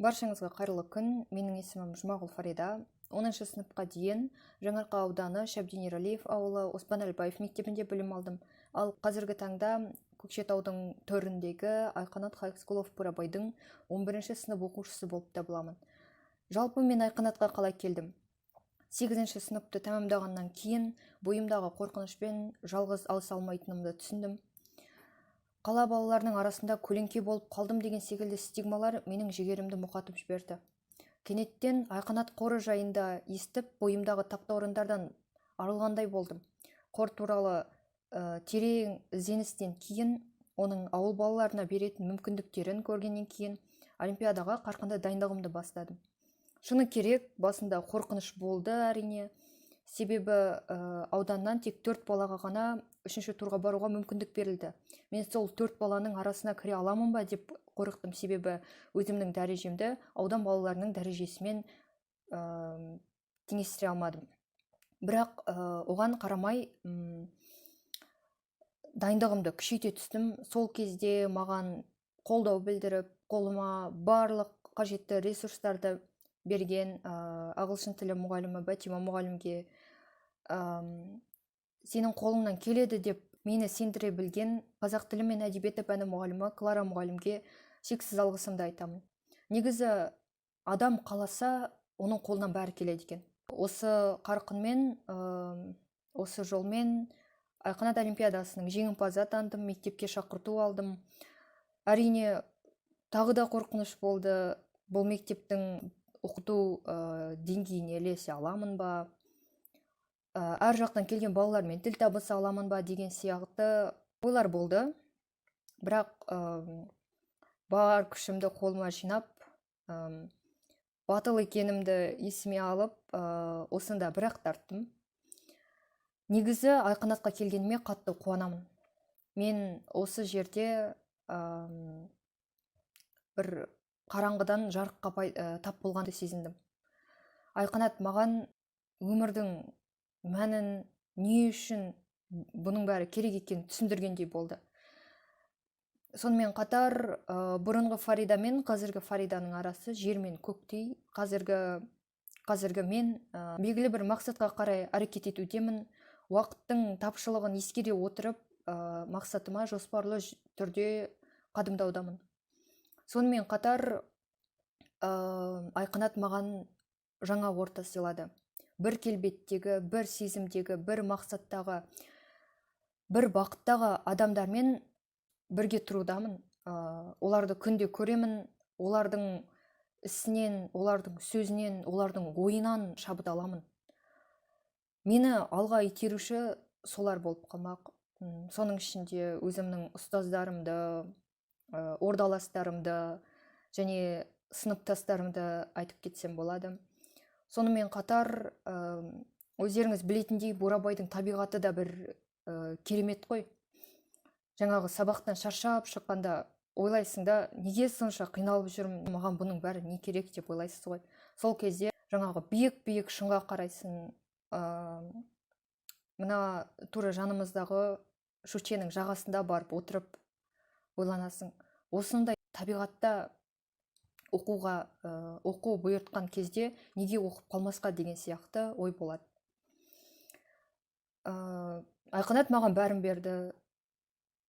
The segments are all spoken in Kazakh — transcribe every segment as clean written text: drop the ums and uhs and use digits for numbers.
Баршаңызға қайырлы күн. Менің есімім Жұмағұл Фарида. 10 сыныпқа дейін Жаңарқа ауданы, Шәбден Ералиев ауылы, Оспан Әлібаев мектебінде білім алдым. Ал қазіргі таңда Көкшетаудың төріндегі Айқанат High School of Бурабайдың 11 сынып оқушысы болып табыламын. Жалпы, мен Айқанатқа қалай келдім? 8 сыныпты тәмамдағаннан кейін бойымдағы қорқынышпен жалғыз алыса алмайтынымды түсіндім. Қала балаларының арасында көлеңке болып қалдым деген секілді стигмалар менің жігерімді мұқатып жіберді. Кенеттен Айқанат қоры жайында естіп, бойымдағы таптаурындардан арылғандай болдым. Қор туралы терең ізденістен кейін, оның ауыл балаларына беретін мүмкіндіктерін көргеннен кейін, олимпиадаға қарқынды дайындығымды бастадым. Шыны керек, басында қорқыныш болды, әрине. Себебі ауданнан тек төрт балаға ғана үшінші турға баруға мүмкіндік берілді. Мен сол төрт баланың арасына кіре аламын ба деп қорықтым, себебі өзімнің дәрежемді аудан балаларының дәрежесімен теңестіре алмадым. Бірақ оған қарамай дайындығымды күшейте түстім. Сол кезде маған қолдау білдіріп, қолыма барлық қажетті ресурстарды берген ағылшын тілі мұғалімі Бәтима мұғалімге, сенің қолыңнан келеді деп мені сендіре білген қазақ тілі мен әдебиеті пәні мұғалімі Клара мұғалімге шексіз алғысымды айтамын. Негізі, адам қаласа, оның қолынан бәрі келеді екен. Осы қарқынмен, осы жолмен Айқанат олимпиадасының жеңімпазы атандым, мектепке шақырту алдым. Әрине, тағы да қорқыныш болды: бұл мектептің оқыту деңгейіне ілесе аламын ба, әр жақтан келген балалармен тіл табыса аламын ба деген сияқты ойлар болды. Бірақ бар күшімді қолыма жинап, батыл екенімді есіме алып, осында бірақ тарттым. Негізі, Айқанатқа келгеніме қатты қуанамын. Мен осы жерде бір қараңғыдан жарыққа тап болғанды сезіндім. Айқанат маған өмірдің мәнін, не үшін бұның бәрі керек екенін түсіндіргендей болды. Сонымен қатар, бұрынғы Фарида мен қазіргі Фариданың арасы жер мен көктей. Қазіргі мен белгілі бір мақсатқа қарай әрекет етудемін. Уақыттың тапшылығын ескере отырып, мақсатыма жоспарлы түрде қадымдаудамын. Сонымен қатар, Айқанат маған жаңа орта сыйлады. Бір келбеттегі, бір сезімдегі, бір мақсаттағы, бір бағыттағы адамдармен бірге тұрудамын. Оларды күнде көремін, олардың ісінен, олардың сөзінен, олардың ойынан шабыт аламын. Мені алға итеруші солар болып қалмақ. Соның ішінде өзімнің ұстаздарымды, ордаластарымды және сыныптастарымды айтып кетсем болады. Сонымен қатар, өздеріңіз білетіндей, Бурабайдың табиғаты да бір керемет қой. Жаңағы сабақтан шаршап шыққанда ойлайсың да, неге сонша қиналып жүрмін, маған бұның бәрі не керек деп ойлайсыз ғой. Сол кезде жаңағы биік биік шыңға қарайсың, мына тура жанымыздағы Шученің жағасында барып отырып ойланасың: осындай табиғатта оқуға оқу бұйыртқан кезде неге оқып қалмасқа деген сияқты ой болады. Айқанат маған бәрін берді: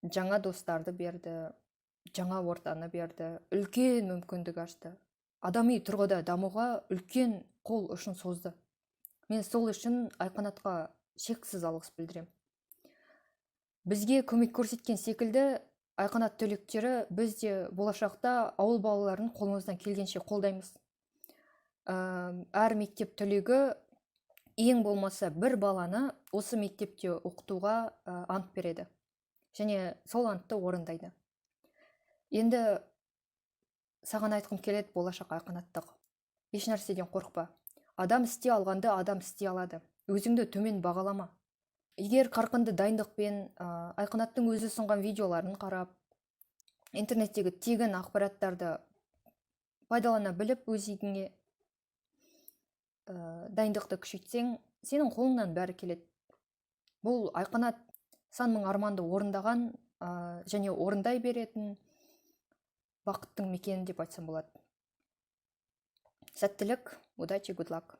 жаңа достарды берді, жаңа ортаны берді, үлкен мүмкіндік ашты, адами тұрғыда дамуға үлкен қол ұшын созды. Мен сол үшін Айқанатқа шексіз алғыс білдіремін. Бізге көмек көрсеткен секілді, Айқанат түлектері, біз де болашақта ауыл балаларын қолымыздан келгенше қолдаймыз. Әр мектеп түлегі ең болмаса бір баланы осы мектепте оқытуға ант береді және сол антты орындайды. Енді саған айтқым келеді, болашақ айқанаттық: еш нәрседен қорықпа. Адам істей алғанды адам істей алады. Өзіңді төмен бағалама. Егер қарқынды дайындықпен, Айқанаттың өзі ұсынған видеоларын қарап, интернеттегі тегін ақпараттарды пайдалана біліп, өз өзіңе дайындықты күшейтсең, сенің қолыңнан бәрі келеді. Бұл Айқанат сан мың арманды орындаған және орындай беретін бақыттың мекені деп айтсам болады. Сәттілік, удачи, good luck!